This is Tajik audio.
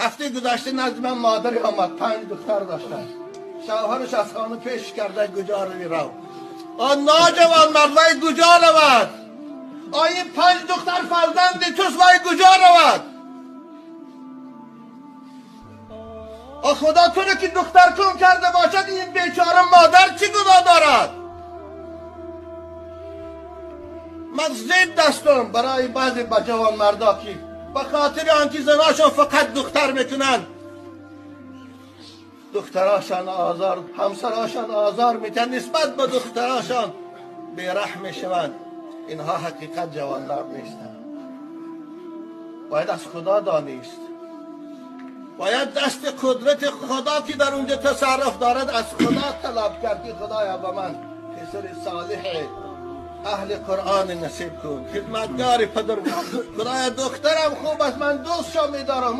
Ҳафтаи гузашта назди ман модаре омад, панҷ духтар доштааст. Шавҳараш аз хона пеш карда, куҷо рав. Он ноҷавонмард, вай куҷо равад? Ой, ин панҷ духтар фарзанди туст, вай куҷо равад? О, Худо туро ки духтаркун карда бошад, ин бечора модар чӣ гуноҳ дорад? Ман зидд ҳастам барои баъзе ба ҷавонмардо, ки ба хотири он ки заношон фақат духтар мекунанд, духтарашон озор, ҳамсарашон озор медиҳанд, нисбат ба духтарашон бераҳм мешаванд. Инҳо ҳақиқат ҷавонмард нестанд. Бояд аз Худо донист, бояд дасти қудрати Худо, ки дар онҷо тасарруф дорад, аз Худо талаб кард, ки Худоё, ба ман писари солеҳ, аҳли Қуръон насиб кун, хидматгори падар. Худоё, духтарам хуб аст, ман дӯстшон медорам.